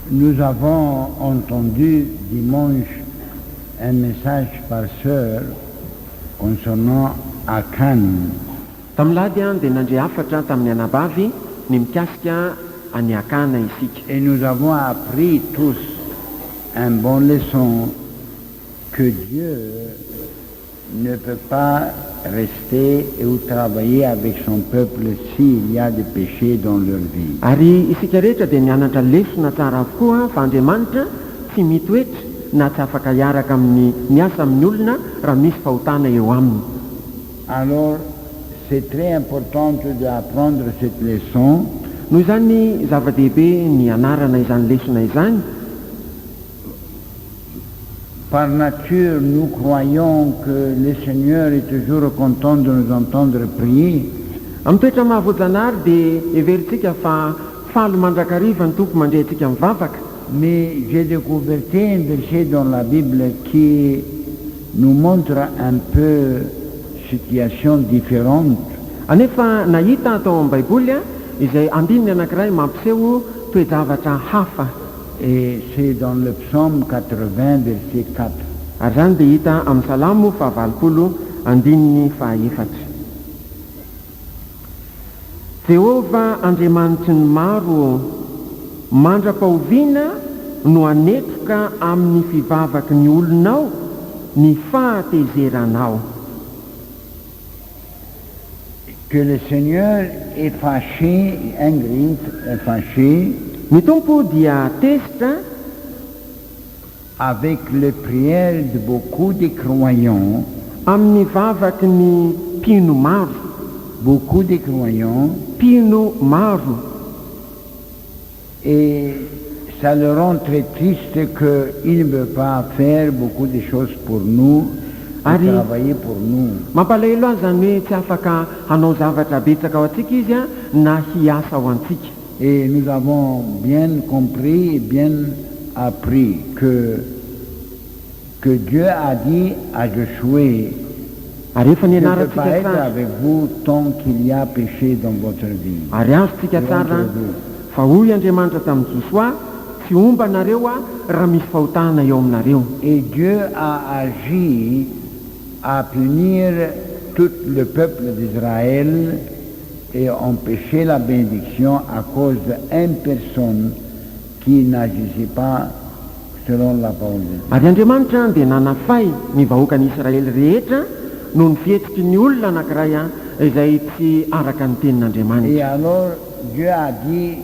Nous avons entendu dimanche un message par sœur concernant Akan. Tamin'ny lahady dia nandre hafatra tamin'ny anabavy ny mikasika an'i Akana isika. Et nous avons appris tous un bon leçon que Dieu ne peut pas rester ou travailler avec son peuple s'il y a des péchés dans leur vie. Ary isika rehetra dia nianatra lesona tsara avokoa fa Andriamanitra tsy mitoetra na tsy afaka hiaraka amin'ny miasa amin'ny olona raha misy fahotana eo aminy. Alors, c'est très important d'apprendre cette leçon. Noho izany zava-dehibe ny hianarana izany lesona izany. Par nature, nous croyons que le Seigneur est toujours content de nous entendre prier. Amin'ny toetra maha voajanahary dia heverintsika fa faly mandrakariva ny Tompo mandre antsika mivavaka. Mais j'ai découvert un verset dans la Bible qui nous montre un peu situation différente. Anefa nahita aho tao amin'ny Baiboly izay andininy anankiray mampiseho toe-javatra hafa. Et c'est dans le psaume 80 verset 4. Ary izany dia hita amin'ny Salamo fahavalopolo andininy fahaefatra. Jehovah Andriamanitry ny maro ô, mandra-pahoviana no hanetroka amin'ny fivavaky ny olonao ny fahatezeranao? Que le Seigneur est fâché, angry, est fâché. Ny Tompo dia tezitra. Avec les prières de beaucoup de croyants. Amin'ny vavaky ny mpino maro. Beaucoup de croyants. Mpino maro. Et ça le rend très triste que il ne veut pas faire beaucoup de choses pour nous et Ary travailler pour nous. mampalahelo azy izany hoe tsy afaka hanao zavatra betsaka ho antsika izy na hiasa ho antsika. Et nous avons bien compris et bien appris que que Dieu a dit à Josué, Ary efa Je ne peux nianarantsika pas être tsara. avec vous tant qu'il y a péché dans votre vie. Ary azontsika Et tsara entre vous. fa hoy Andriamanitra tamin'i Josoa, Tsy homba anareo Aho raha misy fahotana eo aminareo. Et Dieu a agi à punir tout le peuple d'Israël et empêcher la bénédiction à cause d'une personne qui n'agissait pas selon la parole de Dieu. Ary Andriamanitra dia nanafay ny vahoakan'Israely rehetra noho ny fihetsiky ny olona anankiray izay tsy araka ny tenin'Andriamanitra. Et alors Dieu a dit,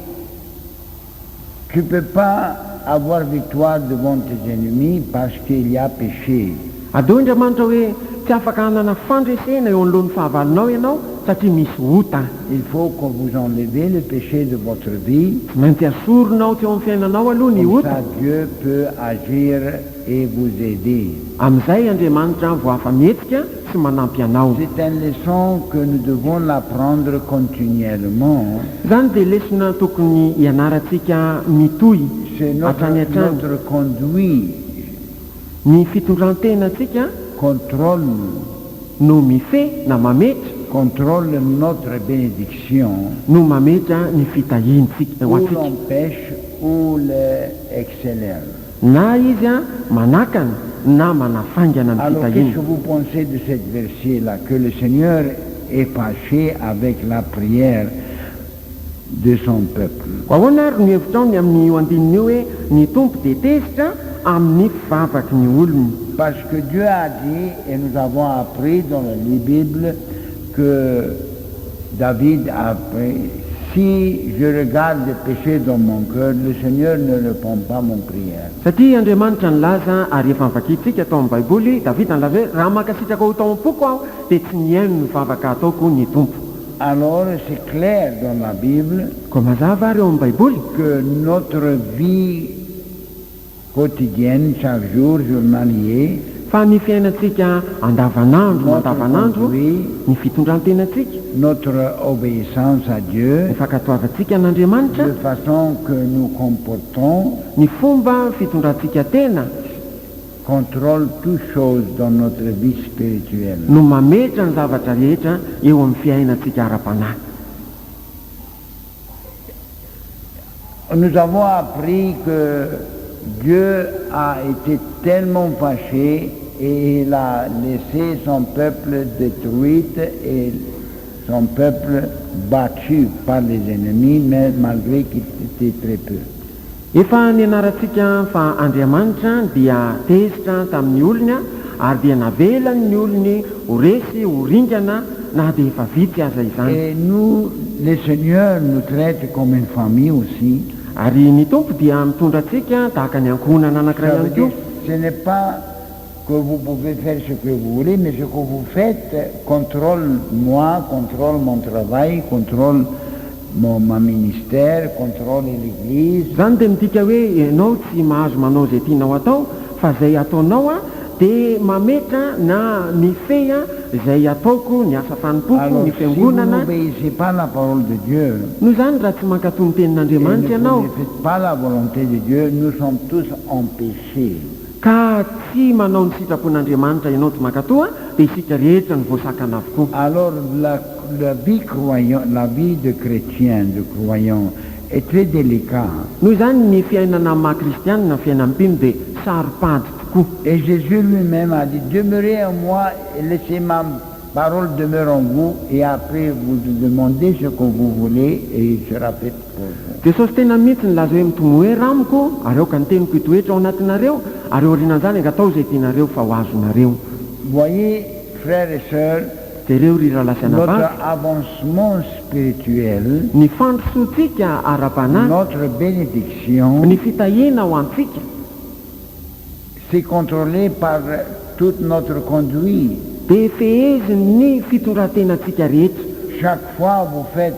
Tu peux pas avoir victoire devant tes ennemis parce qu'il y a péché. Ary dia hoy Andriamanitra hoe, Tsy afaka hanana fandresena eo anoloan'ny fahavalonao ianao satria misy ota. Il faut que vous enlevez le péché de votre vie. Tsy maintsy asorinao teo amin'ny fiainanao aloha ny Comme ota. ça Dieu peut agir et vous aider. Amin'izay Andriamanitra vao afa-mihetsika sy manampy anao. C'est une leçon que nous devons l'apprendre continuellement. Izany dia lesona tokony hianarantsika mitohy C'est notre, hatrany hatrany. notre conduit. Ny fitondran-tenantsika Contrôle. no mifehy na mametra. Contrôle notre bénédiction. No mametra ny fitahiantsika ho Ou antsika. l'empêche ou l'accélère. Na izy manakana na manafaingana ny Alors qu'est-ce fitahiana. que vous pensez de cette verset là que le Seigneur est fâché avec la prière de son peuple? Koa ahoana ary no hevitrao ny amin'io andininy io hoe ny Tompo dia tezitra amin'ny fivavaky ny olony? Parce que Dieu a dit et nous avons appris dans la Bible que David a appris, Si je regarde le péché dans mon cœur, le Seigneur ne répond pas mon prière. Satria Andriamanitra nilaza, ary efa novakintsika tao amin'ny Baiboly, Davida nilaza hoe, Raha mankasitraka ota ao am-poko aho, dia tsy mihaino ny vavaka ataoko ny Tompo. Alors c'est clair dans la Bible Koa mazava ary ao amin'ny Baiboly. que notre vie quotidienne, chaque jour, journalier, Fa ny fiainantsika andavanandro notre mandavanandro, conduit, ny fitondran-tenantsika, notre obéissance à Dieu, ny fankatoavantsika an'Andriamanitra, de façon que nous comportons, ny fomba fitondrantsika tena, contrôle toutes choses dans notre vie spirituelle. no mametra ny zavatra rehetra eo amin'ny fiainantsika ara-panahy. Nous avons appris que Dieu a été tellement fâché et il a laissé son peuple détruit et son peuple battu par les ennemis, mais malgré qu'il était très peu. Efa nianarantsika fa Andriamanitra dia tezitra tamin'ny olony ary dia navelany ny olony ho resy, ho ringana, na dia efa vitsy aza izany. Et nous, le Seigneur nous traite comme une famille aussi. Ary ny Tompo dia mitondra antsika tahaka ny ankohonana anankiray Ça veut ihany koa. dire, ce n'est pas que vous pouvez faire ce que vous voulez, mais ce que vous faites contrôle moi, contrôle mon travail, contrôle ma ministère, contrôle l'église. Zany dia midika hoe ianao tsy mahazo manao izay tianao atao, fa izay ataonao dia mametra na mifehy izay ataoko, ny asa fanompoko, Alors, ny si vous fiangonana. N'obéissez pas à la parole de Dieu, Noho izany raha tsy mankatò ny et tenin'Andriamanitra ne ianao, vous ne faites pas la volonté de Dieu, nous sommes tous empêchés. Ka tsy manao ny sitrapon'Andriamanitra ianao, tsy mankatò, dia isika rehetra no voasakana avokoa. Alors, la vie croyant, la vie de chrétien, de croyant, est très délicate. Noho izany ny fiainana maha kristianina, fiainan'ny mpino dia saro-pady tokoa. Et Jésus lui-même a dit, demeurez en moi et laissez ma parole demeurer en vous, et après vous demandez ce que vous voulez et il sera fait pour vous. Jesosy tena mihitsy nilaza hoe mitomoera amiko ary aoka ny teniko hitoetra ao anatinareo ary aorianan'izany angatao izay tianareo fa ho azonareo. Voyez, frères et sœurs, Jereo ry rahalahy sy anabavy, notre avancement spirituel, ny fandrosoantsika ara-panahy, notre bénédiction, ny fitahiana ho antsika, c'est contrôlé par toute notre conduite. Dia fehezin'ny fitondran-tenantsika rehetra. Chaque fois vous faites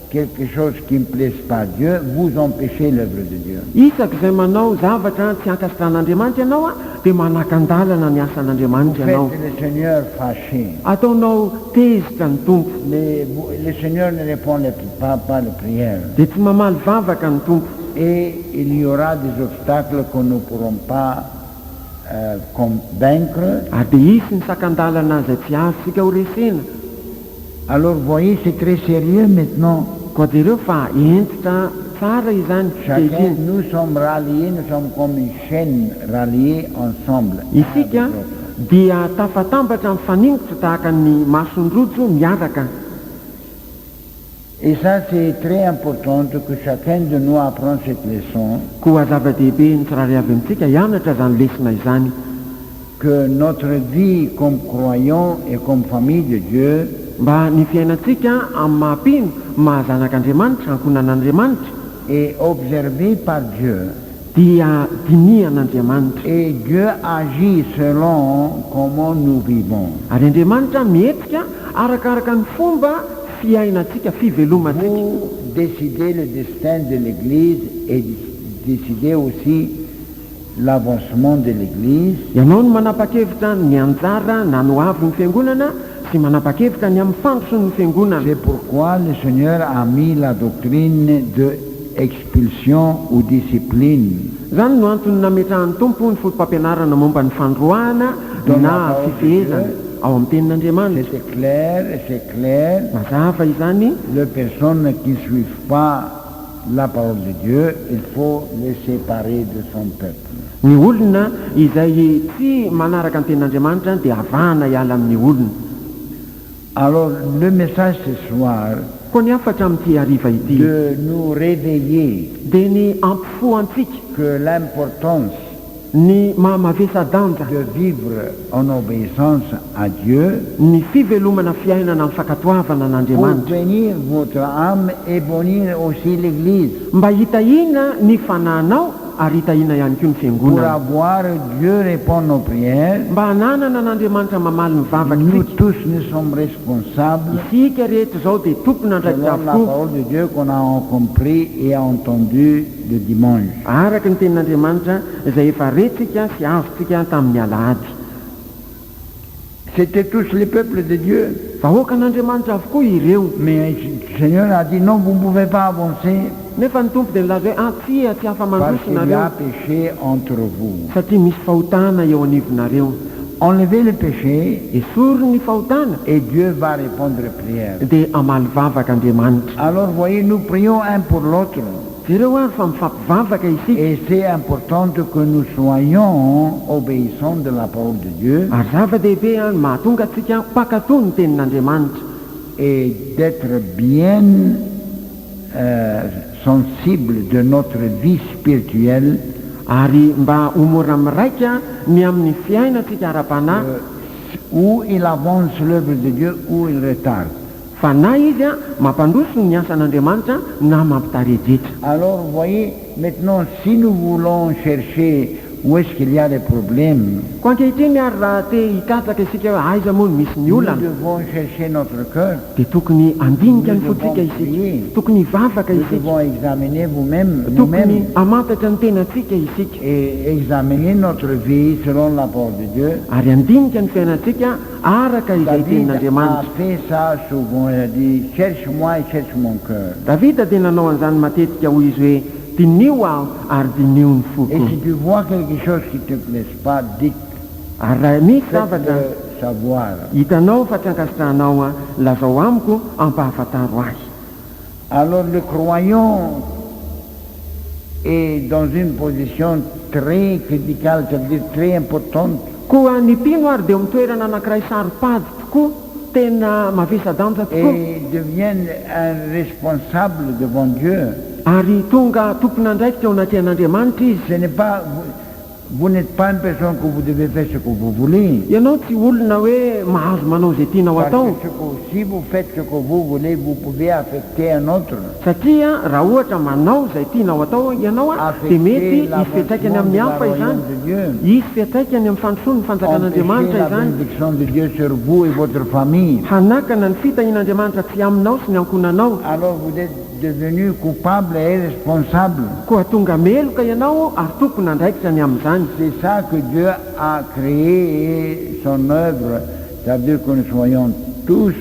quelque chose qui ne plaise pas à Dieu, vous empêchez l'œuvre de Dieu. Isaky izay manao zavatra tsy ankasitrahan'Andriamanitra ianao dia manakan-dalana ny Vous asan'Andriamanitra ianao. Faites le Seigneur fâché. Ataonao tezitra ny Tompo. Le Seigneur ne répond pas les prières. Dia tsy mamaly vavaka ny Tompo. Et il y aura des obstacles que nous ne pourrons pas vaincre. Ary dia hisy ny sakan-dalana izay tsy azontsika ho resena. Alors voyez, c'est très sérieux maintenant. Koa jereo fa hentitra tsara izany Chacun, ankehitriny. Nous sommes ralliés, nous sommes comme une chaîne ralliée ensemble, un Isika avec l'autre. Dia tafatambatra mifaningotra tahaka ny masonrojo miaraka. Et ça, c'est très important que chacun de nous apprenne cette leçon, Koa zava-dehibe ny tsirairay avy amintsika hianatra zany lesona izany, que notre vie comme croyants et comme famille de Dieu mba ny fiainantsika amin'ny maha-mpino, maha-zanak'Andriamanitra, ankohonan'Andriamanitra, est observée par Dieu. Dia dinihan'Andriamanitra. Et Dieu agit selon comment nous vivons. Ary Andriamanitra mihetsika arakaraka ny fomba fiainantsika, fivelomantsika. Vous décidez le destin de l'Église et décidez aussi l'avancement de l'Église. Ianao no manapa-kevitra ny anjara na ny hoavin'ny fiangonana sy manapa-kevitra ny amin'ny fandrosoan'ny fiangonana. C'est pourquoi le Seigneur a mis la doctrine de expulsion ou discipline. Zany no antony nametrahan'ny Tompo ny foto-pampianarana momba ny fandroahana na fifehezana ao amin'ny tenin'Andriamanitra. C'était clair, c'est clair. Mazava izany. Les personnes qui ne suivent pas la parole de Dieu, il faut les séparer de son peuple. Ny olona izay tsy manaraka ny tenin'Andriamanitra dia avahana hiala amin'ny olona. Alors, le message ce soir, Koa ny hafatra amin'ity hariva ity, de nous réveiller dia ny hampifoha antsika que l'importance ny mahamavesa-danja de vivre en obéissance à Dieu ny fivelomana fiainana amin'ny fankatoavana pour an'Andriamanitra bénir votre âme et bénir aussi l'Église. Mba hitahiana ny fanahinao ary hitahiana ihany koa ny Pour fiangonana. Avoir Dieu répondre nos prières, Mba hananana an'Andriamanitra mamaly ny nous vavakitsika. Tous nous sommes responsables Isika rehetra zao dia tompon'andraikitra selon la avokoa parole de Dieu qu'on a compris et entendu le dimanche. Araka ny tenin'Andriamanitra izay efa rentsika sy azontsika tamin'ny alahady. C'était tous les peuples de Dieu. Vahoaka an'Andriamanitra avokoa ireo. Mais le Seigneur a dit non, vous ne pouvez pas avancer Nefa ny Tompo dia nilaza hoe ah tsia, tsy afa parce mandroso qu'il y a nareo péché entre vous. Satria misy fahotana eo anivonareo. Enlevez le péché Esory ny fahotana et Dieu va répondre aux prières. Dia hamaly vavaka Andriamanitra. Alors voyez, nous prions un pour l'autre. Jereo ary fa mifampivavaka isika. Et c'est important que nous soyons obéissants de la parole de Dieu Ary zava-dehibe a ny mahatonga atsika mpankatò ny tenin'Andriamanitra et d'être bien sensible de notre vie spirituelle. Ary mba ho mora miraika ny amin'ny fiainantsika ara-panahy. Où il avance l'œuvre de Dieu, ou il retarde. Fa na izy a mampandroso ny asan'Andriamanitra na mampitaredretra. Alors, vous voyez, maintenant, si nous voulons chercher où est-ce qu'il y a des problèmes, Ko ankehitriny ary raha te hikatsaka isika hoe aiza moa no misy ny nous olana, devons chercher notre cœur. Dia tokony andinika ny fontsika isika, tokony hivavaka Nous isika, devons examiner vous-même, tokony nous-mêmes, hamantatra ny tenantsika isika et examiner notre vie selon la parole de Dieu. Ary andinika ny fiainantsika araka izay David a tenin'Andriamanitra. Fait ça souvent, il a dit, cherche-moi et cherche mon cœur. Davida dia nanao an'izany matetika, hoy izy hoe dinio aho ary dinio ny Et foko. si tu vois quelque chose qui ne te plaise pas, dites, Ary raha misy zavatra faites-le savoir. Hitanao fa tsy ankasitrahanao a lazao amiko, ampahafantaro ahy. Alors le croyant est dans une position très criticale, ça veut dire très importante. Koa ny mpino ary dia eo amin'ny toerana anankiray saro-pady tokoa, tena mavesa-danja tokoa. Et devient un responsable devant Dieu. Ary tonga tompon'andraikitra eo anatrehan'Andriamanitra izy. Ce n'est pas, vous, vous n'êtes pas une personne que vous devez faire ce que vous voulez. Ianao tsy olona hoe mahazo manao izay tianao Parce atao. que si vous faites ce que vous voulez, vous pouvez affecter un autre. Satria raha ohatra manao izay tianao atao ianao a dia mety hisy fiantraikany amin'ny hafa izany, hisy fiantraikany amin'ny fandrosoan'ny Empêcher fanjakan'Andriamanitra la izany. Bénédiction de Dieu sur vous et votre famille. Hanakana ny fitahian'Andriamanitra tsy aminao sy ny ankohonanao. Alors vous êtes devenu coupable et responsable. Koa tonga meloka ianao ary tompon'andraikitra ny amin'izany. C'est ça que Dieu a créé son œuvre. Ça veut dire que nous soyons tous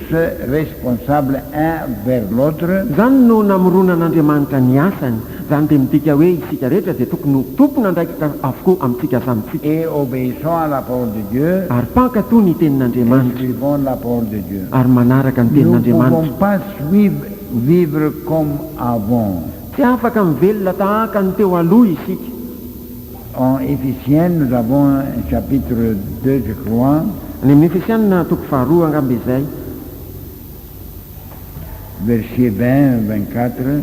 responsables un vers l'autre. Zany no namoronan'Andriamanitra ny asany zany dia midika hoe isika rehetra dia tokony ho tompon'andraikitra avokoa amintsika samytsika. Et obéissons à la parole de Dieu Ary mpankatò ny et tenin'Andriamanitra suivons la parole de Dieu. Ary manaraka ny Nous ne tenin'Andriamanitra. pouvons pas suivre, vivre comme avant. Tsy afaka mivelona tahaka ny teo aloha isika. En Éphésiens, nous avons un chapitre 2, je crois, Any amin'ny Efesianina toko faharoa angamba izay, verset 20, 24.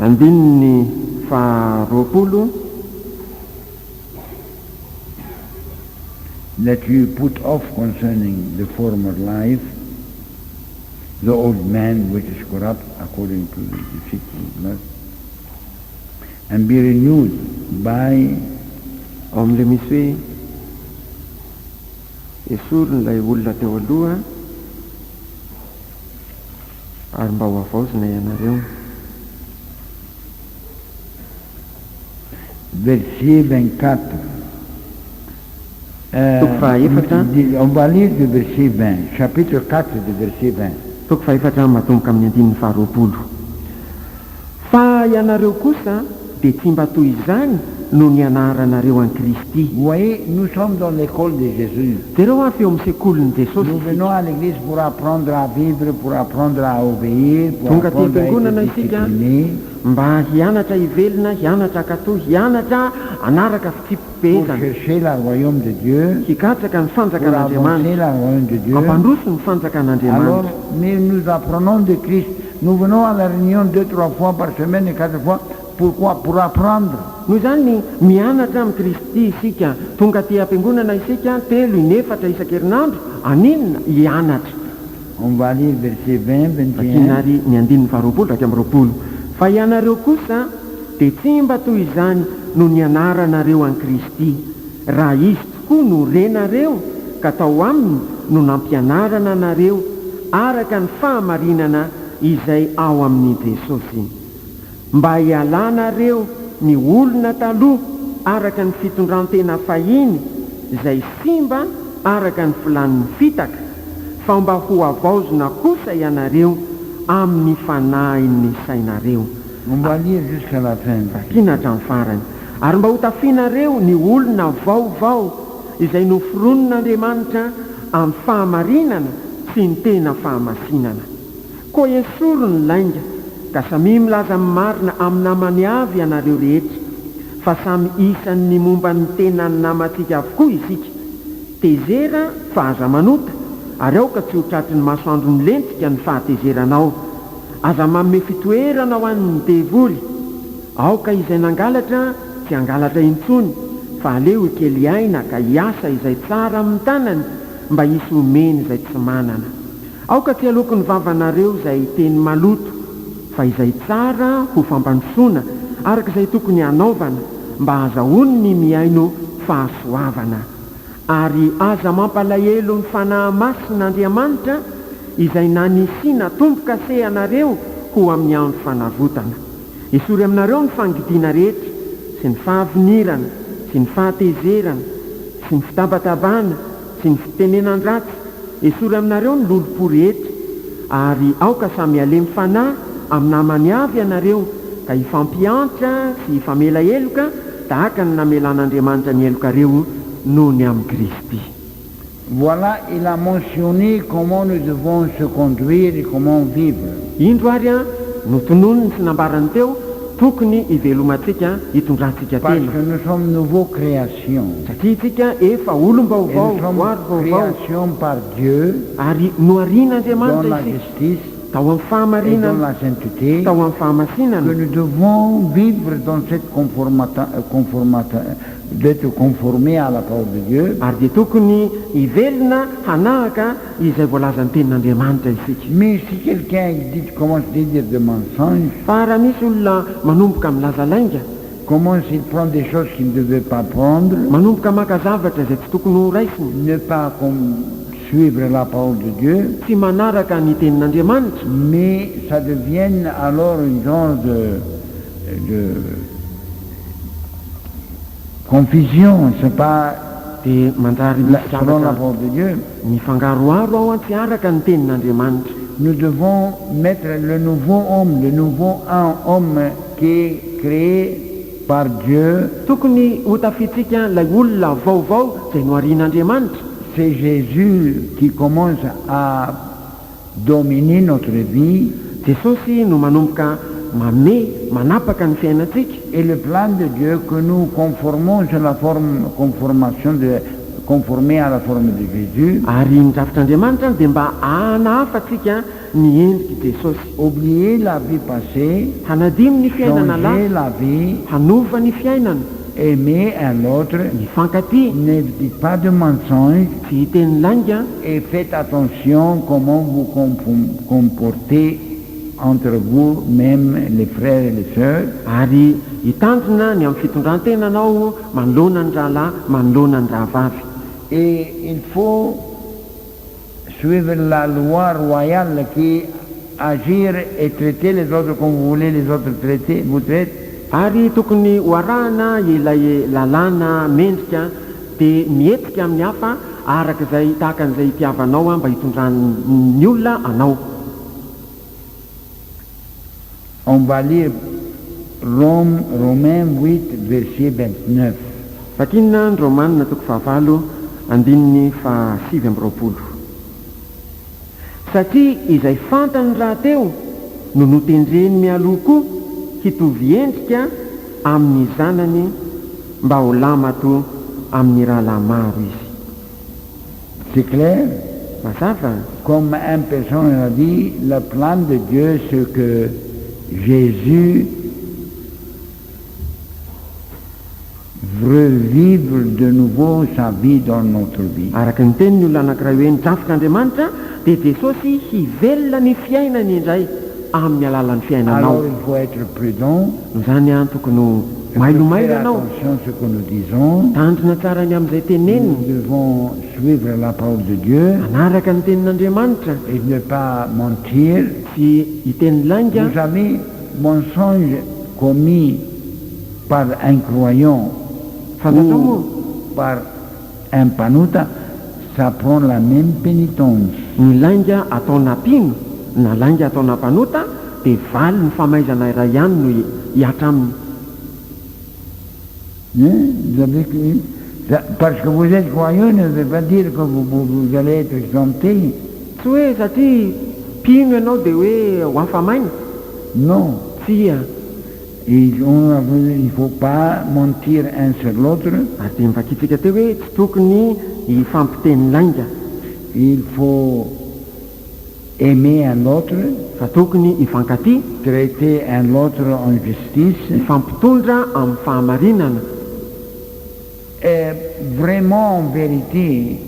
Andininy faha-20. That you put off concerning the former life, the old man which is corrupt according to the deceitful lust, and be renewed by Ao amin'ilay misy hoe esoriny ilay olona teo aloha ary mba ho havaozina ianareo. Verset 24. Toko fahaefatra. On va lire du verset 20, chapitre 4 du verset 20. Toko fahaefatra matomboka amin'ny andininy faha-20. Fa ianareo kosa dia tsy mba toy izany no nianaranareo an'i Kristy. Vous voyez, nous sommes dans l'école de Jésus. Jereo fa eo amin'ny sekolin'i Jesosy Nous venons isika. À l'église pour apprendre à vivre, pour apprendre à obéir, pour Tonga aty apprendre à am-piangonana être isika discipliné, mba hianatra hivelona, hianatra hankatò, hianatra hanaraka pour fitsipi-pehezana. Chercher le royaume de Dieu, Hikatsaka ny pour avancer fanjakan'Andriamanitra. Le royaume de Dieu. Hampandroso ny Alors, fanjakan'Andriamanitra. Mais nous apprenons de Christ. Nous venons à la réunion deux, trois fois par semaine et quatre fois. Pourquoi? Pour apprendre. Noho izany mianatra amin'i Kristy isika. Tonga aty am-piangonana isika telo inefatra isan-kerinandro, haninona? Hianatra. On va lire verset 20, 21. Vakina ary ny andininy faha-20, 21. Fa ianareo kosa dia tsy mba toy izany no nianaranareo an'i Kristy, raha Izy tokoa no renareo ka tao aminy no nampianarana anareo araka ny fahamarinana izay ao amin'i Jesosy. Mba hialanareo ny olona taloha araka ny fitondran-tena fahiny izay simba araka ny filàn'ny fitaka, fa mba ho havaozina kosa ianareo amin'ny fanahin'ny sainareo. On va lire jusqu'à la fin. Vakina hatramin'ny farany. Ary mba hotafianareo ny olona vaovao izay noforonin'Andriamanitra amin'ny fahamarinana sy ny tena fahamasinana. Koa esory ny lainga. Ka samy milaza ny marina amin'ny namany avy ianareo rehetra, fa samy isan'ny momba ny tenan'ny namantsika avokoa isika. Tezera fa aza manota, ary aoka tsy ho tratry ny masoandro milentika ny fahatezeranao. Aza manome fitoerana ho an'ny devoly. Aoka izay nangalatra tsy hangalatra intsony, fa aleo hikely aina ka hiasa izay tsara amin'ny tanany, mba hisy homeny izay tsy manana. Aoka tsy haloaky ny vavanareo izay teny maloto, fa izay tsara ho fampandrosoana, araka izay tokony hanaovana, mba hahazahoany ny mihaino fahasoavana. Ary aza mampalahelo ny Fanahy Masin'Andriamanitra, izay nanisiana tombo-kase anareo ho amin'ny andro fanavotana. Esory aminareo ny fangidiana rehetra, sy ny fahavinirana, sy ny fahatezerana, sy ny fitabatabana, sy ny fitenenan-dratsy, esory aminareo ny lolompo rehetra, ary aoka samy halemy fanahy amin'ny namany avy ianareo, ka hifampiantra sy hifamela heloka tahaka ny namelan'Andriamanitra ny helokareo noho ny amin'i Kristy. Voilà, il a mentionné comment nous devons se conduire et comment vivre. Indro ary a notononiny sy nambarany teo tokony hivelomantsika hitondrantsika Parce tena que nous sommes nouveau création. Satria itsika efa Et olom-baovao nous sommes voary vaovao création par Dieu ary dans noharian'Andriamanitra la isika justice tao amin'ny et dans fahamarinana la sainteté, tao amin'ny que fahamasinana nous devons vivre dans cette d'être conformés à la parole de Dieu. Ary dia tokony hivelona hanahaka izay voalazan'ny tenin'Andriamanitra isika. Mais si quelqu'un commence à dire des mensonges, Fa raha misy olona manomboka milaza lainga, commence il prend des choses qu'il ne devait pas prendre, manomboka maka zavatra izay tsy tokony ho raisiny, ne pas suivre la parole de Dieu, tsy manaraka ny tenin'Andriamanitra, mais ça devient alors une genre de confusion, c'est pas dia manjary misy selon la zavatra parole de Dieu. Mifangaroaro ao an tsy araka ny tenin'Andriamanitra. Nous devons mettre le nouveau homme, le nouveau un homme qui est créé par Dieu. Tokony hotafitsika ilay olona vaovao izay noharian'Andriamanitra. C'est Jésus qui commence à dominer notre vie. Jesosy no manomboka mame manapaka ny fiainantsika. Et le plan de Dieu que nous conformons sur la forme, conformation de, conformer à la forme de Jésus. Ary ny drafitr'Andriamanitra dia mba hanahafantsika ny endriky Jesosy. Oublier la vie passée, Hanadino ny fiainana changer lasa, la vie, hanova ny fiainana, aimer un autre, mifankatia, ne dites pas de mensonges tsy hiteny lainga, et faites attention comment vous comportez entre vous-même, les frères et les sœurs. Ary hitandrina ny amin'ny fitondran-tenanao manoloana ny rahalahy, manoloana ny rahavavy. Et il faut suivre la loi royale qui agir et traiter les autres comme vous voulez les autres traiter, vous traitez. Ary tokony ho arahana ilay lalàna mendrika dia mihetsika amin'ny hafa araka izay tahaka an'izay hitiavanao a mba hitondran'ny olona anao. On va lire Romains 8, verset 29. Vakina ny Romanina toko fahavalo andininy faha-29. Satria izay fantany rahateo no notendreny mialoha koa hitovy endrika amin'ny zanany mba ho lahimatoa amin'ny rahalahy maro izy. C'est clair? Mazava. Comme une personne a dit, le plan de Dieu, c'est que Jésus revivre de nouveau sa vie dans notre vie. Araka ny teny ny olona anankiray hoe ny drafitr'Andriamanitra dia Jesosy hivelona ny fiainany indray amin'ny alalan'ny fiainanao. Alors il faut être prudent. Zany a tokony ho Il faut mailomailo faire ianao. attention à ce que nous disons. Tandrina tsara ny amin'izay tenenina. Nous devons suivre la parole de Dieu Manaraka ny tenin'Andriamanitra. Et ne pas mentir. Tsy hiteny lainga. Vous savez, mensonge commis par un croyant Fantatrao moa ou par un mpanota, ça prend la même pénitence. Ny lainga ataona mpino na lainga ataona mpanota dia valy ny famaizana iray ihany no hihatra aminy. Hein? Vous avez parce que vous êtes croyant ne veut pas dire que vous allez être exempté. Tsy hoe satria mpino ianao dia hoe ho afa-maina. Non. Tsia. Il ne faut pas mentir un sur l'autre. Ary dia novakitsika teo hoe tsy tokony hifampiteny lainga. Il faut aimer un autre, Fa tokony hifankatia, traiter un autre en justice. Hifampitondra amin'ny fahamarinana. Et vraiment, en vérité,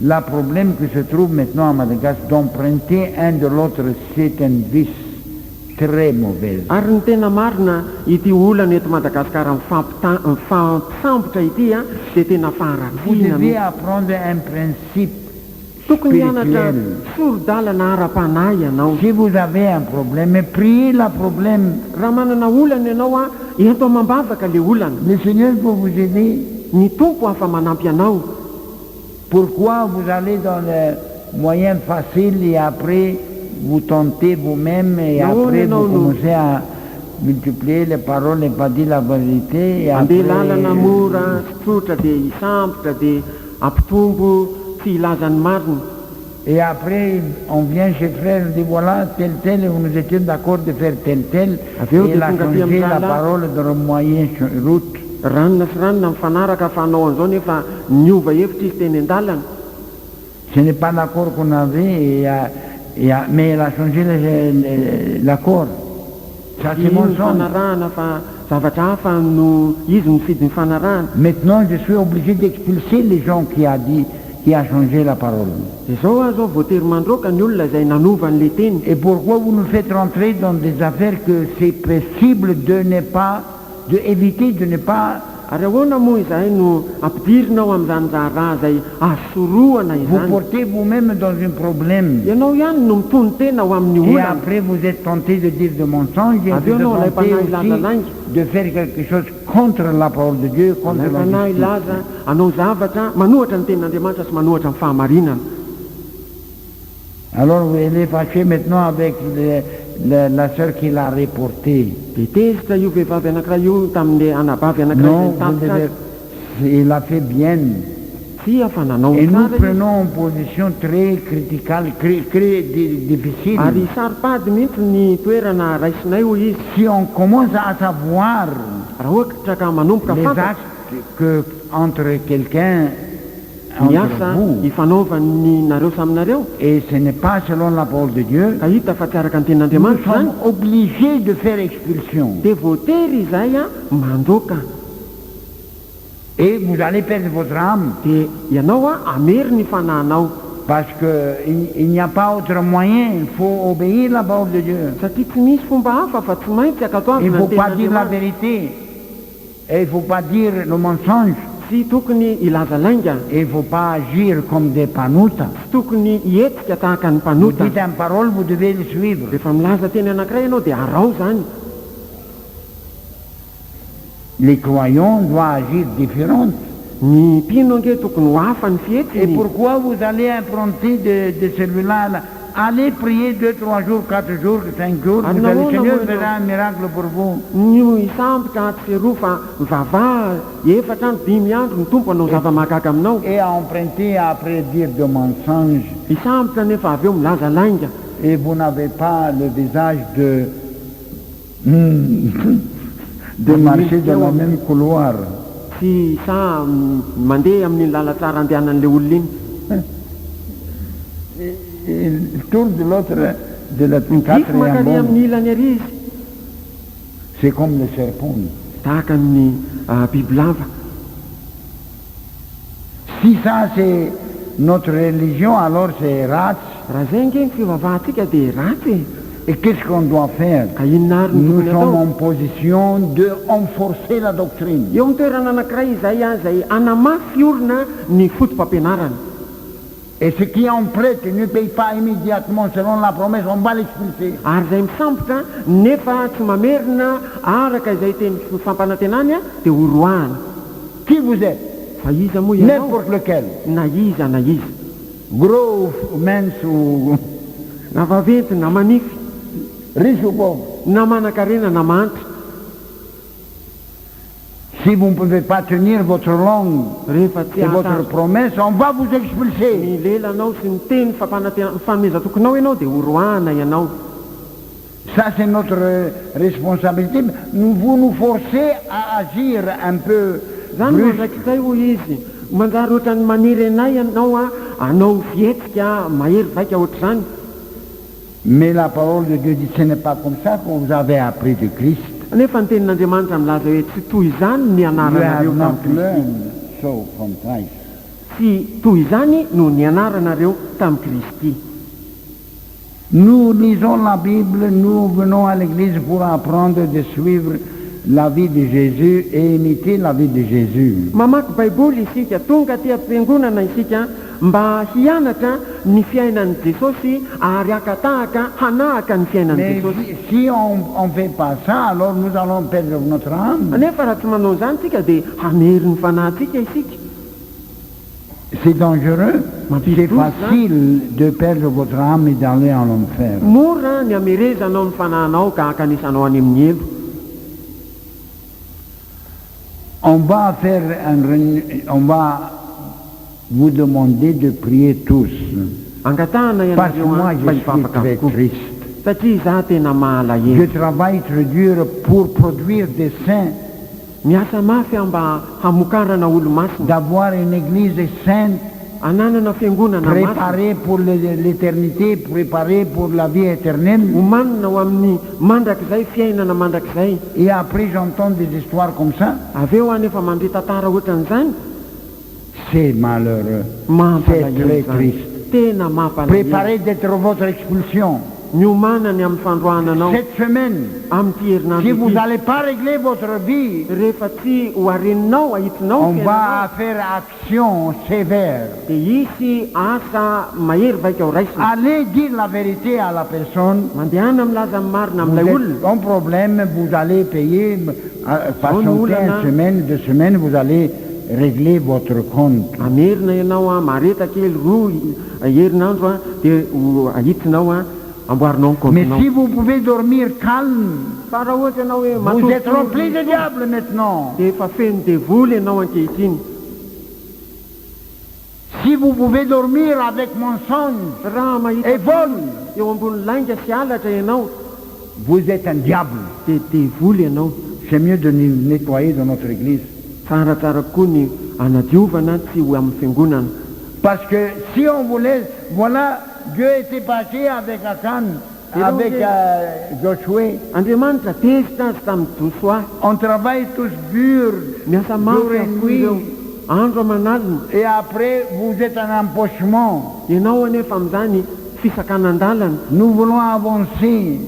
le problème qui se trouve maintenant à Madagascar, d'emprunter un de l'autre, c'est un vice très mauvais. Ary ny tena marina, ity olana eto Madagasikara mifampisambotra ity a dia tena Vous faharatsiana devez mihitsy. Apprendre un principe Tokony hianatra spirituel. sori-dalana ara-panahy ianao. Si vous avez un problème, priez le problème. Raha manana olana ianao a, ento amam-bavaka le olana. Le Seigneur peut vous aider. Ny Tompo afa manampy anao. Pourquoi vous allez dans le moyen facile et après vous tentez vous-même et Non, après non, vous non. commencez à multiplier les paroles et pas dire la vérité et Andeha après lalana mora sy tsotra dia hisambotra dia ampitombo tsy hilaza ny marina. Et après, on vient chez frère, on dit voilà, tel, tel, et nous étions d'accord de faire tel, tel. Avy eo Et il a dia tonga aty changé la amin'ny parole dans le moyen route. Ranona sy ranona mifanaraka fa hanao an'izao nefa niova hevitra izy teny an-dalana. Ce n'est pas l'accord qu'on avait, mais il a changé l'accord. Ça, c'est Iny mensonge. Fanarahana fa zavatra hafa no izy mifidy ny fanarahana. Maintenant, je suis obligé d'expulser les gens qui a dit, qui a changé la parole. Dia zao aho zao voatery mandroaka ny olona izay nanova n'le teny. Et pourquoi vous nous faites rentrer dans des affaires que c'est possible de ne pas, de éviter de ne pas Ary ahoana moa izahay no ampidirina ao amin'izany raharaha zay asorohana vous izany? Porter vous-même dans un problème. Ianao ihany no mitono tena ao amin'ny Et olana. après, vous êtes tenté de dire de mensonges et Ah, vous êtes non, tenté la aussi lainga. De faire quelque chose contre la parole de Dieu, contre la Fanahy justice. laza anao zavatra manohitra ny tenin'Andriamanitra sy manohitra ny fahamarinana. Alors, vous allez fâcher maintenant avec la sœur qui l'a reporté. Dia tezitra io vehivavy anankiray io tamin'le anabavy anankiray Non, zay vous nitatitra devez, il a fait bien. Tsia fa nanao Et nous tsara izy. prenons une position très critique, très, très difficile. Ary saropady mihitsy ny toerana raisinay, hoy izy. Si on commence à savoir Raha ohatra ka manomboka les fantatra actes que entre quelqu'un, ny entre asa vous, ifanaovany nareo saminareo, et ce n'est pas selon la parole de Dieu, ka hita fa tsy araka ny nous tenin'Andriamanitra zany, sommes obligés de faire expulsion. Dia voatery izay a mandroaka. Et vous allez perdre votre âme, Dia ianao a hamery ny fanahinao. Parce qu'il il n'y a pas autre moyen, il faut obéir la parole de Dieu. Satria tsy misy fomba hafa fa tsy maintsy Il ankatoavina ne ny faut pas dire la tenin'Andriamanitra. Vérité, et il ne faut pas dire le mensonge, Tsy tokony hilaza lainga. Et il ne faut pas agir comme des mpanota. Tsy tokony hihetsika tahaka ny Vous mpanota. dites une parole, vous devez le suivre. Rehefa milaza teny anankiray ianao dia arao zany. Les croyants doivent agir différent. Ny mpino ange tokony ho hafa ny Et fihetsiny. Pourquoi vous allez emprunter de celui-là là? Allez prier 2, 3 jours, 4 jours, 5 jours, Ah, vous non, allez, non, Seigneur non, fera un miracle pour vous. No hisambotra atsy sy eroa fa mivavaha 4 andro 5 andro ny Tompo hanao zava-mahagaga aminao. Et à emprunter après dire de mensonges. Hisambotra nefa avy eo milaza lainga. Et vous n'avez pas le visage de marcher dans le même couloir. Tsy sa mandeha amin'ny lalan-tsara andehanan'le olona iny. Il tourne de l'autre, de la Midify quatrième mankany bombe. amin'ny ilany ary izy. C'est comme le serpent. Tahaka ny bibilava. Si ça c'est notre religion, alors c'est ratsy. Raha zay ange ny fivavahantsika dia ratsy e. Et qu'est-ce qu'on doit faire? Ka inona ary ny Nous tokony sommes atao? En position de renforcer la doctrine. Eo amin'ny toerana anankiray izay a zay anamafy orina ny foto-pampianarana. Et ce qui emprunte ne paye pas immédiatement selon la promesse, on va l'expulser. Ary zay misambotra nefa tsy mamerina araka izay teny fampanantenany a dia horoahana. Qui vous êtes? Fa iza moa ianao? N'importe lequel. Na iza na iza. Gros ou mince ou Na vaventy na manify. Riche ou pauvre. Na manan-karena na mahantra. Si vous ne pouvez pas tenir votre langue Rehefa tsy et votre ahatazona promesse, on va vous expulser. Ny lelanao sy ny teny fampanantena fanomezan-tokinao ianao dia horoahana ianao. Ça, c'est notre responsabilité. Nous, vous nous forcez à agir un peu Zany no brusque. andraikitray hoy izy. Manjary ohatran'ny manery anay ianao a hanao fihetsika mahery vaika ohatr'izany. Mais la parole de Dieu dit, ce n'est pas comme ça que vous avez appris de Christ. Nefa ny tenin'Andriamanitra milaza hoe tsy toy izany ny You have nianaranareo not tamin'i Kristy. learned so from Christ. Tsy toy izany no nianaranareo tamin'i Kristy. Nous lisons la Bible, nous venons à l'église pour apprendre de suivre la vie de Jésus et imiter la vie de Jésus. Mamaky Baiboly isika, tonga aty am-piangonana isika mba hianatra ny fiainan'i Jesosy ary haka tahaka hanahaka ny fiainan'i Mais Jesosy. si on ne fait pas ça, alors nous allons perdre notre âme. Nefa raha tsy manao izany tsika dia hamery ny fanahintsika isika. C'est dangereux. Mampidi-doza. C'est facile de perdre votre âme et d'aller en enfer. Mora ny hamerezanao ny fanahinao ka hankanisanao any amin'ny helo. On va faire un réuni- on va vous demander de prier tous. Angatahana Parce que ianareo moi, an je mba suis hivavaka très avokoa. triste. Satria izaho tena Je mahalahelo. travaille très dur pour produire des saints, Miasa mafy aho mba hamokarana olo-masina. d'avoir une église sainte, Ananana fiangonana masina. préparée pour l'éternité, préparée pour la vie éternelle. Omanina ho amin'ny mandrakizay, fiainana mandrakizay. Et après, j'entends des histoires comme ça. Avy eo aho nefa mandre tantara ohatran'izany. C'est malheureux. C'est Mampalahelo très izany. triste. Tena mampalahelo. Préparez d'être votre expulsion. Miomàna ny amin'ny fandroahana anao Cette semaine, amin'ity herinandro si vous ity. n'allez pas régler votre vie, Rehefa tsy ho areninao, ahitsinao on ny va fiainanao, faire action sévère. dia hisy asa mahery vaika ho raisina. Allez dire la vérité à la personne. Mandehana milaza ny marina Vous amin'ilay êtes olona. en problème, vous allez payer, patientez olana. une semaine, 2 semaines, vous allez régler votre compte. Hamerina ianao a, mahareta kely roa herinandro a, dia ho ahitsinao a, amboarinao ny Mais kaontinao. si vous pouvez dormir calme, Fa raha ohatra ianao hoe vous êtes matory rempli de diable maintenant. dia efa feno devoly ianao ankehitriny. Si vous pouvez dormir avec mensonge Raha mahita et vol, eo ambony lainga sy halatra ianao, vous êtes un diable. dia devoly ianao. C'est mieux de nous nettoyer dans notre église. Tsaratsara kokoa ny hanadiovana tsy ho amin'ny fiangonana. Parce que si on voulait, voilà, Dieu était passé avec Akan, Et avec donc, Josué. Andriamanitra tezitra azy tamin'i Josoa. On travaille tous dur, Miasa jour mafy et avokoa nuit. ireo, andro aman'alina. Et après, vous êtes en empochement. Ianao anefa amin'izany fisakanan-dalana. Nous voulons avancer.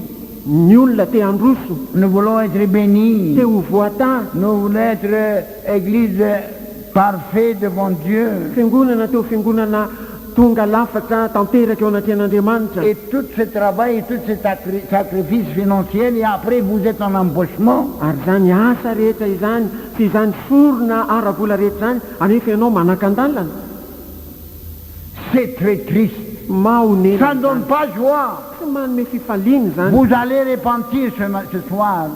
Ny olona te handroso. Nous voulons être bénis. Te ho voatahy. Nous voulons être église parfaite devant Dieu. Fiangonana te ho fiangonana tonga lafatra tanteraka eo anatrehan'Andriamanitra. Et tout ce travail et tout ce sacrifice financier, et après vous êtes en empochement. Ary izany asa rehetra izany sy izany sorona ara-bola rehetra izany, anefa ianao manakan-dalana. C'est très triste. Mahonena Ça ne donne izany. pas joie. Tsy manome fifaliana izany. Vous allez repentir ce soir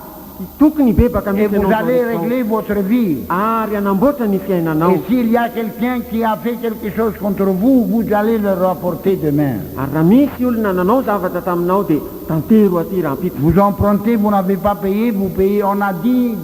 Tokony hibebaka et mihitsy vous ianao allez izao. régler votre vie. Ary hanamboatra ny fiainanao. Et s'il y a quelqu'un qui a fait quelque chose contre vous, vous allez le rapporter demain. Ary raha misy olona nanao zavatra taminao dia tantero aty rahampitso. Vous empruntez, vous n'avez pas payé, vous payez. On a dit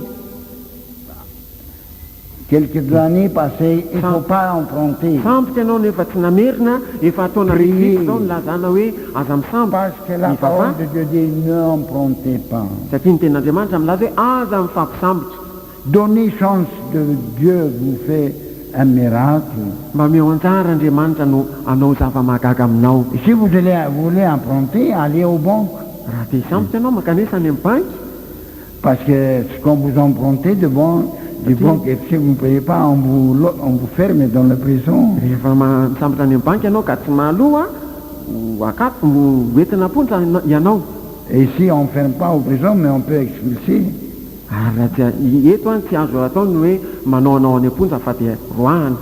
quelques années passées, il ne faut pas emprunter. Sambotra ianao nefa tsy namerina, efa ataona Priez. vitsivitsy izao nilazana hoe aza misambotra. Parce que la Mivavaha. parole de Dieu dit n'empruntez pas. Satria ny tenin'Andriamanitra milaza hoe aza mifampisambotra. Donnez chance de Dieu vous fait un miracle. Mba omeo anjara Andriamanitra no hanao zava-mahagaga aminao. Et si vous voulez emprunter, allez aux banques. Raha te hisambotra ianao mankanesa any amin'ny banky. Parce que ce qu'on vous empruntez devant du banque, et si vous ne payez pas, on vous ferme dans la prison. Rehefa ma- misambotra any amin'ny banky ianao ka tsy mahaloa, ho akato, ho entina am-ponja ianao. Et ici, on ne ferme pas aux prisons, mais on peut expulser. Ary raha tsy a- i- eto any tsy azo atao ny hoe manao anao any am-ponja fa dia roahana.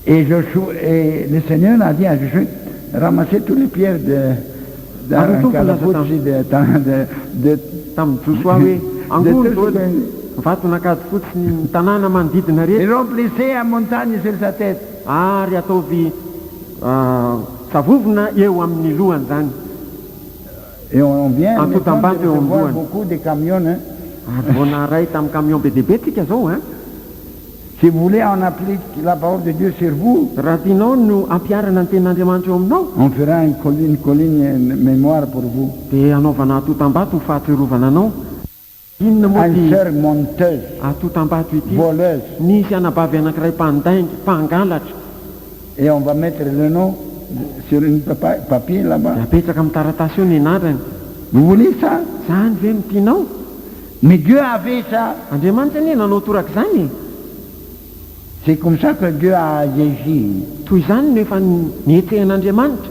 Et, Josué, et le Seigneur a dit à Josué, ramassez toutes les pierres de Ary ny Tompo nilaza Kalafotsi, de, tamin'i Josoa hoe angony de daholo tout vaton'Ankadifotsy ny tanàna manodidina Et rehetra. remplissez une montagne sur sa tête. Ary ataovy ah, savovona eo amin'ny lohany zany. Et on vient En tout en maintenant bas, de on recevoir voit. Beaucoup de camions, hein. Ary vao naray tamin'ny camion be dia be tsika zao a. Si vous voulez, on applique la parole de Dieu sur vous. Raha tianao no ampiharana ny tenin'Andriamanitra eo aminao, On fera une colline, une mémoire pour vous. Dia anaovana antontam-bato ho fahatsiarovana anao. Inona moa Une ty sœur menteuse, antontam-bato ity? Voleuse. Nisy anabavy anankiray mpandainga, mpangalatra. Et on va mettre le nom sur une papier là-bas. Dia apetraka amin'ny taratasy eo ny anarany. Vous voulez ça? Zany ve no tianao? Mais Dieu a fait ça. Andriamanitra anie nanao torak'izany. C'est comme ça que Dieu a agi. Toy izany no efa nihetsehan'Andriamanitra.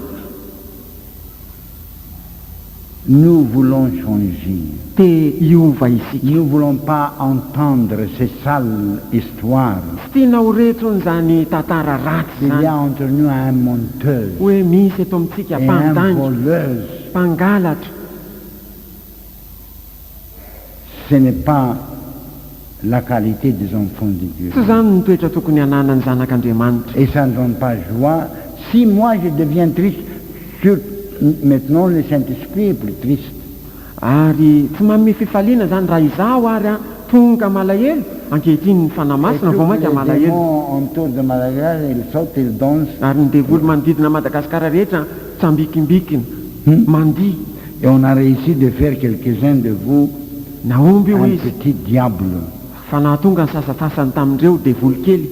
Nous voulons changer. Te hiova isika. Nous ne voulons pas entendre ces sales histoires. Tsy tiana ho re intsony zany tantara ratsy Il y zany a entre nous un menteur hoe misy eto amintsika et un mpandainga, voleuse. Mpangalatra. Ce n'est pas la qualité des enfants de Dieu. Tsy zany ny toetra tokony hananany zanak'Andriamanitra. Et ça ne donne pas joie. Si moi je deviens triste, maintenant le Saint-Esprit est plus triste. Ary tsy manome fifaliana zany raha izaho ary a tonga malahelo ankehitriny, ny Fanahy Masina vao mainka les malahelo. Démons autour de Madagascar, ils sautent, ils dansent. Ary ny devoly manodidina Madagasikara rehetra tsambikimbikina, mandihy. Et on a réussi de faire quelques-uns de vous Nahomby io un izy petit diable fa nahatonga ny sasantsasany tamin'ireo devoly kely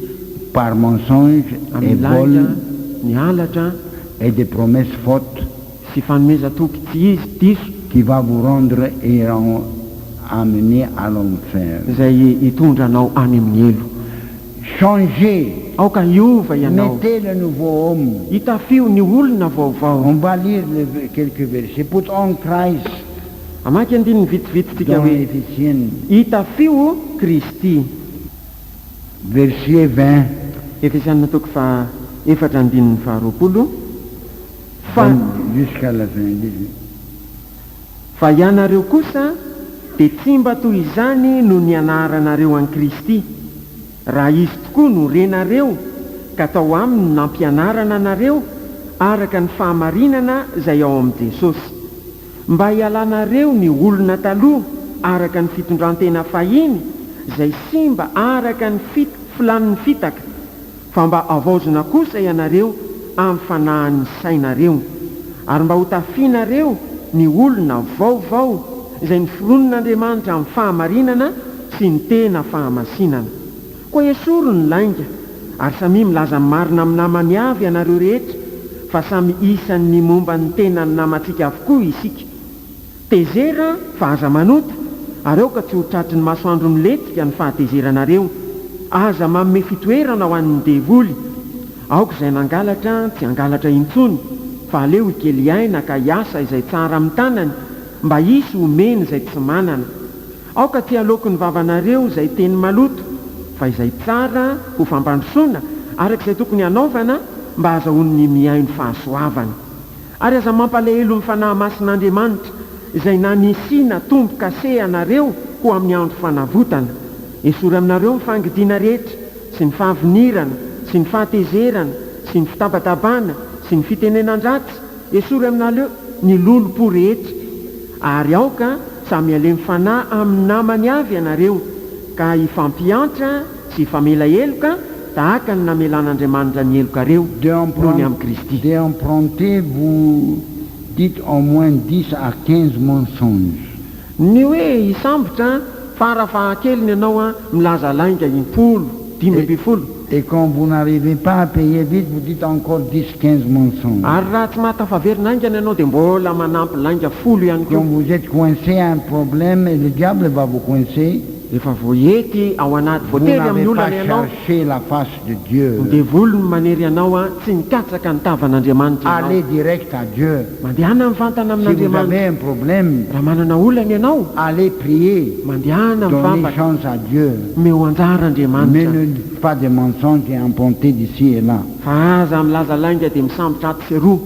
par mensonge et amin'ny vol lainga, ny halatra et des promesses fausses sy fanomezan-toky tsy izy, diso, qui va vous rendre et amener à l'enfer. Izay hitondra anao any amin'ny helo. Changez. Aoka hiova ianao. Mettez le nouveau homme. Hitafio ny olona vaovao. On va lire quelques versets. Put on Christ Amaky andininy vitsivitsitsika dans hoe Éphésiens, hitafio Kristy. Verset 20. Efesianina toko fa efatra andininy faha-20 fa Jusqu'à la fin. Fa ianareo kosa dia tsy mba toy izany no nianaranareo an'i Kristy, raha izy tokoa no renareo ka tao aminy nampianarana anareo araka ny fahamarinana izay ao amin'i Jesosy, mba hialanareo ny olona taloha araka ny fitondrantena fahiny izay simba araka ny fit filan'ny fitaka, fa mba havaozina kosa ianareo amin'ny fanahin'ny sainareo, ary mba hotafianareo ny olona vaovao izay noforonin'Andriamanitra amin'ny fahamarinana sy ny tena fahamasinana. Koa esory ny lainga ary samy milaza marina amin'ny namany avy ianareo rehetra, fa samy isan'ny momba ny tenany namantsika avokoa isika. Tezera fa aza manota, ary aoka tsy ho tratry ny masoandro milentika ny fahatezeranareo. Aza manome fitoerana ho an'ny devoly. Aoka izay nangalatra tsy hangalatra intsony, fa aleo hikely aina ka hiasa izay tsara amin'ny tanany, mba hisy homeny izay tsy manana. Aoka tsy haloaky ny vavanareo izay teny maloto, fa izay tsara ho fampandrosoana araka izay tokony hanaovana, mba hahazoan'ny mihaino fahasoavana. Ary aza mampalahelo ny Fanahy Masin'Andriamanitra izay nanisiana tombo-kase anareo ho amin'ny andro fanavotana. Esory aminareo ny fangidiana rehetra sy ny fahavinirana sy ny fahatezerana sy ny fitabatabana sy ny fitenenan-dratsy. Esory aminareo ny lolompo rehetra, ary aoka samy halemy fanahy amin'ny namany avy ianareo, ka hifampiantra sy hifamela heloka tahaka ny namelan'Andriamanitra ny helokareo noho ny amin'i Kristy. D'emprunter, vous dites au moins 10 à 15 mensonges. Ny hoe hisambotra, farafahakeliny ianao a milaza lainga 10, 15. Et quand vous n'arrivez pas à payer vite, vous dites encore 10, 15 mensonges. Ary raha tsy mahatafaverina haingana ianao dia mbola manampy lainga 10 ihany Quand koa. vous êtes coincé à un problème, et le diable va vous coincer, Efa voahety ao anaty vous voatery n'avez amin'ny pas olana ianao, cherché la face de Dieu. ny devoly no manery anao a tsy nikatsaka ny tavan'Andriamanitra ianao. Allez direct à Dieu. Mandehana mivantana Si vous amin'Andriamanitra. avez un problème, Raha manana olana ianao, allez prier. mandehana Donnez mivavaka. chance à Dieu. Meo anjara Mais Andriamanitra. ne dites pas des mensonges et empruntez d'ici et là. Fa aza milaza lainga dia misambotra atsy sy aroa.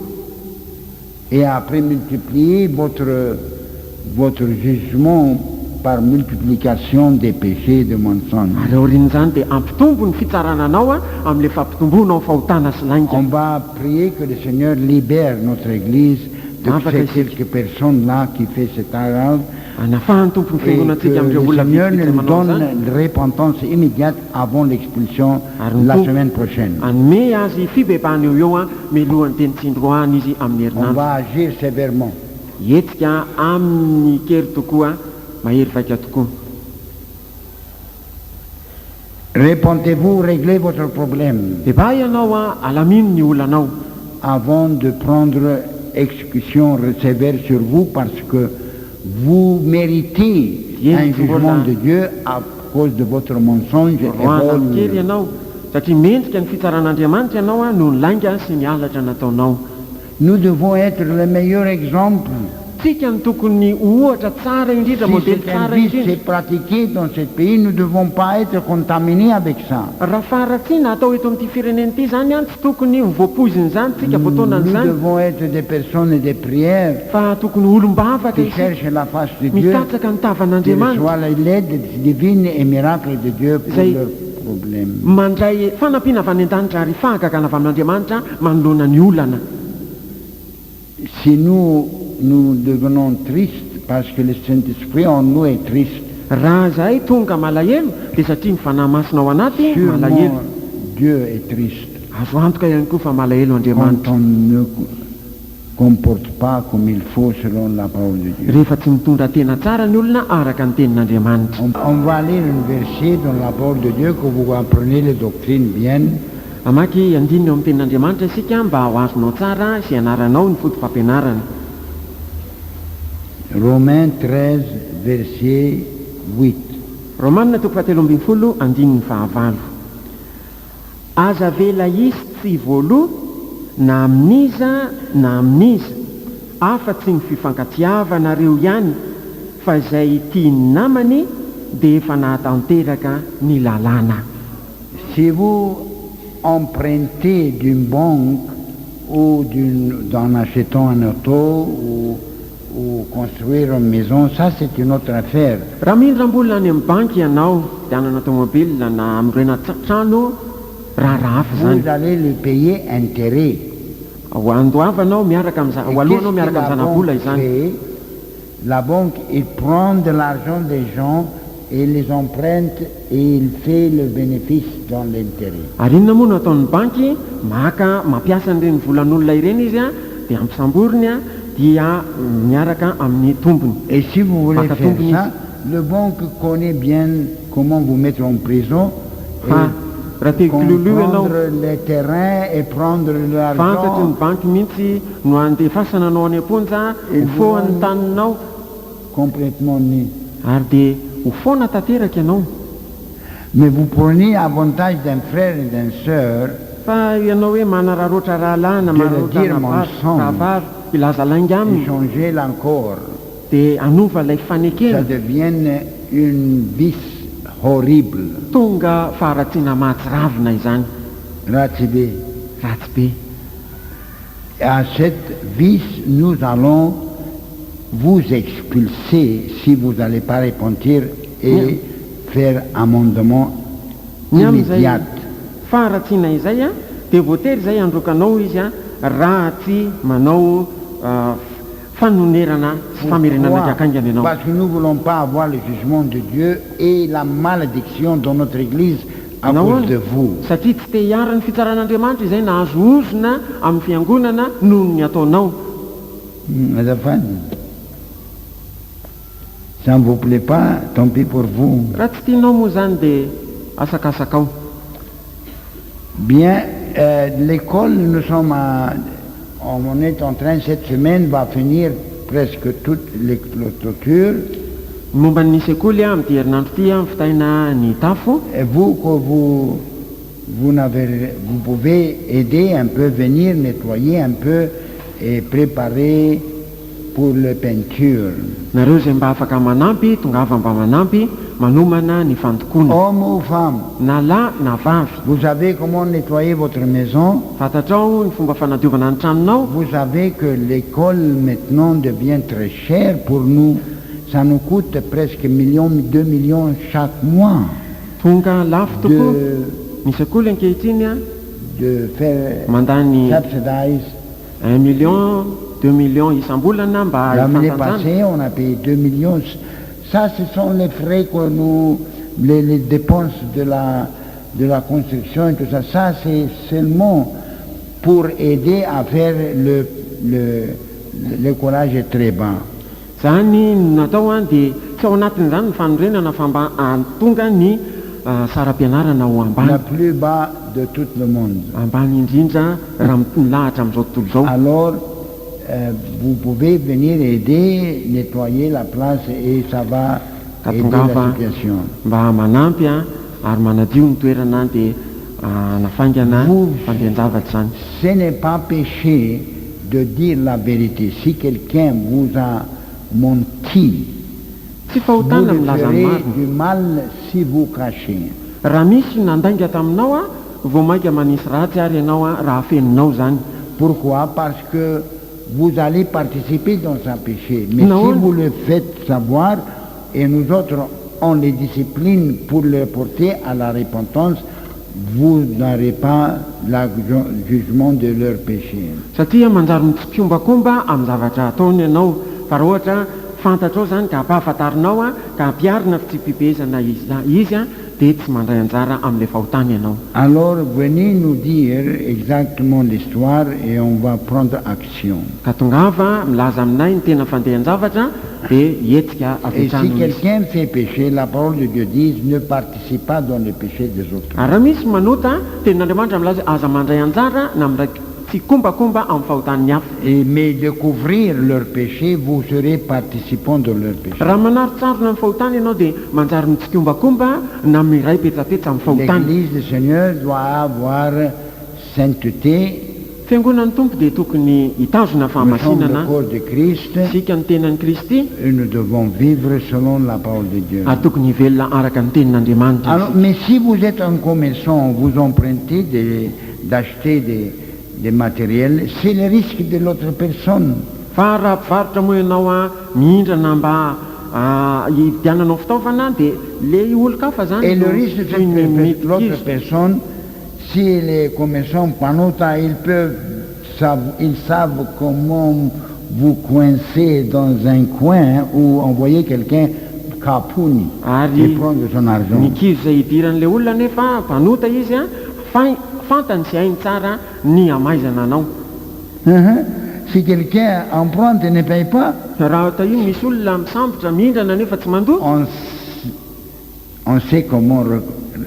Et après, multipliez votre jugement par multiplication des péchés et des mensonges. Ary aorian'izany dia ampitombo ny fitsarana anao a amin'le fampitomboanao fahotana sy lainga. On va prier que le Seigneur libère notre Église de Mavaka ces isika. quelques personnes-là qui fait cet art Anafahan'ny Tompo ny et que fiangonantsika amin'ireo le olona Seigneur vitsivitsy nous manao donne izany. une repentance immédiate avant l'expulsion Ary ny la Tompo semaine prochaine. Hanome azy fibebahana eo eo a mialohan'ny teny tsindroahana izy amin'ny On herinandro. va agir sévèrement. Hetsika amin'ny kery tokoa, mahery vaika tokoa. Repentez-vous, réglez votre problème Bebaha ianao a, alamino ny olanao. Avant de prendre exécution sévère sur vous parce que vous méritez Bien, un jugement voilà. de Dieu à cause de votre mensonge et Roahana vol. kely ianao satria mendrika ny fitsaran'Andriamanitra ianao a noho ny lainga sy ny halatra nataonao. Nous devons être le meilleur exemple. Tsika ny tokony ohatra tsara indrindra, Si modely c'est un tsara vice indrindra. c'est pratiqué dans ce pays, nous ne devons pas être contaminés avec ça. Raha faharatsiana atao eto amin'ity firenena ity zany a, tsy tokony ho voapoizina zany tsika Nous voataonan'izany devons être des personnes de prière fa tokony olom-bavaka qui isika cherchent la face de Dieu, mikatsaka ny qui tavan'Andriamanitra reçoivent l'aide divine et miracle de Dieu pour Zay- leurs problèmes. Mandray fanampiana avy any an-danitra ary fahagagana avy amin'Andriamanitra manoloana ny olana. Si nous, nous devenons tristes parce que le Saint-Esprit en nous est triste, Raha zahay tonga malahelo dia satria ny Fanahy Masina ao anaty malahelo. Sûrement Dieu est triste Azo antoka ihany koa fa malahelo quand Andriamanitra on ne comporte pas comme il faut selon la parole de Dieu. Rehefa tsy mitondra tena tsara ny olona araka ny tenin'Andriamanitra. On va lire un verset dans la parole de Dieu que vous apprenez les doctrines bien. Amaky andininy eo amin'ny tenin'Andriamanitra isika mba ho azonao tsara sy ianaranao ny foto-pampianarana. Romains 13, verset 8. Romanina toko fahatelo ambin'ny folo andininy fahavalo. Aza avela hisy tsy voaloa na amin'iza na amin'iza afa tsy ny fifankatiavanareo ihany fa izay tia ny namany dia efa nahatanteraka ny lalàna. Si vous empruntez d'une banque ou en achetant un auto ou construire une maison, ça c'est une autre affaire. Raha mindram-bola any amin'ny banky ianao vidianana tomobile na anorena trano, raharaha hafa zany. Vous allez le payer intérêt. Ho andoavanao miaraka am'za ho alohanao miaraka la amin'ny zanabola banque izany. Fait? La banque, il prend de l'argent des gens et les emprunte et il fait le bénéfice dans l'intérêt. Ary inona moa no ataon'ny banky? Maka mampiasa n'ireny volan'olona ireny izy a dia ampisamboriny a dia miaraka amin'ny tombony. Et si vous voulez Maka faire tombony ça, le banque connaît bien comment vous mettre en prison et Fa raha te kilolio ianao prendre les terrains et prendre fantatry ny l'argent banky mihitsy no andefasana anao any am-ponja ho foan'ny taninao complètement nu. Ary dia ho foana tanteraka ianao. Mais vous prenez avantage d'un frère et d'une sœur Fa ianao hoe manararaotra rahalahy na De le manararaotra dire anabavy mensonge. rahavavy hilaza lainga aminy échanger l'accord. Dia hanova ilay Ça fanekena. Devient une vice horrible. Tonga faharatsiana mahatsiravina izany. Ratsy be. Ratsy be. Et à cette vice, nous allons vous expulser si vous n'allez pas repentir et Bien. Faire amendement Ny amin'izay immédiat. Faharatsiana izay a dia voatery zay androakanao izy a raha tsy manao ah, fanonerana sy famerenana Pourquoi? haingankaingana ianao. Parce que nous ne voulons pas avoir le jugement de Dieu et la malédiction dans notre Église à Nahoana? Cause de vous. Satria tsy te hiharan'ny fitsaran'Andriamanitra izay nahazo ozona amin'ny fiangonana noho ny ataonao. Azafady. Ça ne vous plaît pas, tant pis pour vous. Raha tsy tianao moa zany dia asakasakao. Bien, l'école, nous sommes on est en train, cette semaine va finir presque toute les clôtures. Momba ny sekoly a amin'ity herinandro ity a mivitaina ny tafo. Et vous, que vous, vous, n'avez- vous pouvez aider un peu, venir nettoyer un peu et préparer pour la peinture. Nareo zay mba afaka manampy tongava mba manampy manomana ny fandokoana. Homme ou femme, Na lahy na vavy. Vous savez comment nettoyer votre maison. Fantatrao ny fomba fanadiovana ny tranonao. Vous savez que l'école maintenant devient très chère pour nous. Ça nous coûte presque million, 2 millions chaque mois Tonga lafo tokoa de, ny sekoly ankehitriny a de faire mandany subsidize 1 million 2 millions isam-bolana mba L'année hifantanjana. Passée, on a payé 2 millions. Ça, ce sont les frais que nous, les dépenses de la construction et tout ça. Ça, c'est seulement pour aider à faire l'écolage est très bas. Zany no natao a dia tsy ao anatin'izany ny fanorenana fa mba atonga ny saram-pianarana ho ambany. La plus bas de tout le monde. Ambany indrindra raha milahatra amin'izao tontolo izao. Alors, vous pouvez venir aider, nettoyer la place et ça va aider la Ka tongava situation. Mba manampy a ary manadio ny toerana dia anafaingana fandehan-javatra zany. Ce n'est pas péché de dire la vérité. Si quelqu'un vous a menti, tsy vous fahotana lui milaza ny ferez marina. Du mal si vous cachez. Raha misy nandainga taminao a vao mainka manisy ratsy ary ianao a raha afeninao zany. Pourquoi? Parce que vous allez participer dans un péché. Mais Non. si vous le faites savoir, et nous autres, on les discipline pour les porter à la repentance, vous n'aurez pas le jugement de leur péché. Satria manjary mitsikombakomba amin'ny zavatra ataony ianao fa raha ohatra fantatrao zany ka ampahafantarinao a ka ampiarina fitsipi-pifehezana izy a dia tsy mandray anjara amin'ilay fahotany ianao. Alors venez nous dire exactement l'histoire et on va prendre action. Ka tongava milaza aminay ny tena fandehan-javatra dia hetsika avy Et si hatrany izy. Quelqu'un fait péché, la parole de Dieu dit, ne participe pas dans le péché des autres. Ary raha misy manota tenin'Andriamanitra milaza hoe aza mandray anjara na miray tsikombakomba amin'ny fahotan'ny hafa. Et, mais de couvrir leur péché, vous serez participant de leur péché. Raha manarontsarona amin'ny fahotany ianao dia manjary mitsikombakomba na miray petsapetsa amin'ny fahotany. L'Église du Seigneur doit avoir sainteté. Fiangonan'ny Tompo dia tokony hitazona Nous sommes le fahamasinana. Corps de Christ Isika ny tenan'i Kristy et nous devons vivre selon la parole de Dieu. Ary tokony hivelona araka ny tenin'Andriamanitra. Alors, mais si vous êtes un commerçant, vous empruntez d'acheter des matériels, c'est le risque de l'autre personne. Fa raha mpivarotra moa ianao a mihindrana mba hividiananao fitaovana dia le olon-kafa zany Et le no risque de toy ny cette l'autre mikizo. Personne, si les commerçants mpanota, ils savent comment vous coincer dans un coin ou envoyer quelqu'un kapohiny Ary et prendre son argent. Ny kizo izay hidiran'ilay olona nefa mpanota izy a fantany sy hainy tsara ny amaizana anao. Si quelqu'un emprunte et ne paye pas, raha ta io misy olona misambotra mihindrana nefa tsy mandoa on sait comment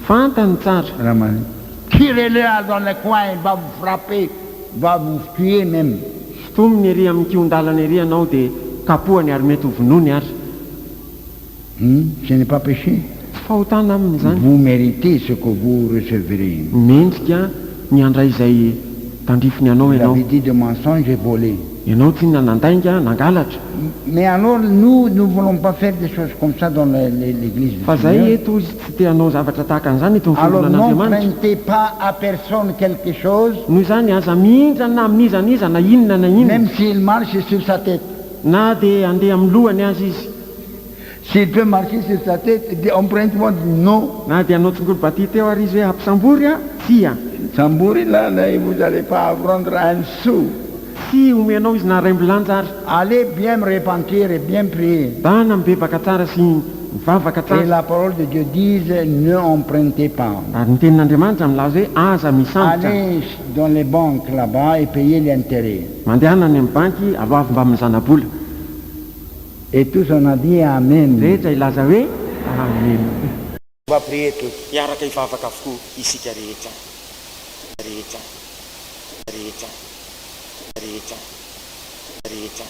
fantany tsara ramasser. Tirez-le dans le coin, il va vous frapper, va vous tuer même. Sintominy ery amin'ny kihon-dalana ery ianao dia kapohany ary mety ho vonoiny ary. Ce n'est pas péché. Tsy fahotana aminy zany. Vous méritez ce que vous recevrez. Mendrika ny andray izay tandrifiny anao Vous ianao. avez dit de mensonge et volé. Ianao tsy inona nandainga nangalatra. Mais alors, nous, nous ne voulons pas faire des choses comme ça dans l'église du Fa zay Seigneur. Eto izy tsy te hanao zavatra tahaka an'izany eto ny Alors, fiangonan'Andriamanitra. N'empruntez pas à personne quelque chose, Noho izany aza mihindrana amin'iza n'iza na inona na inona même s'il marche sur sa tête. Na dia andeha amin'ny lohany azy izy. S'il peut marcher sur sa tête, il dit, emprunte-moi, non. Na dia hanao tsingolo-baty teo ary izy hoe ampisambory a tsia. Sambory là, là, vous n'allez pas prendre un sou. Tsy omenao izy na raimbilanja ary. Allez bien me repentir et bien prier. Dana mibebaka tsara sy mivavaka Et tsara. La parole de Dieu dit, ne empruntez pas. Ary ny tenin'Andriamanitra milaza hoe aza misambotra. Allez dans les banques là-bas et payez l'intérêt. Mandehana any amin'ny banky aloavy mba amin'ny zanabola. Et tous on a dit Amen. Rehetra ilaza hoe amen. On va prier tous. Hiaraka hivavaka avokoa isika rehetra rehetra rehetra rehetra rehetra.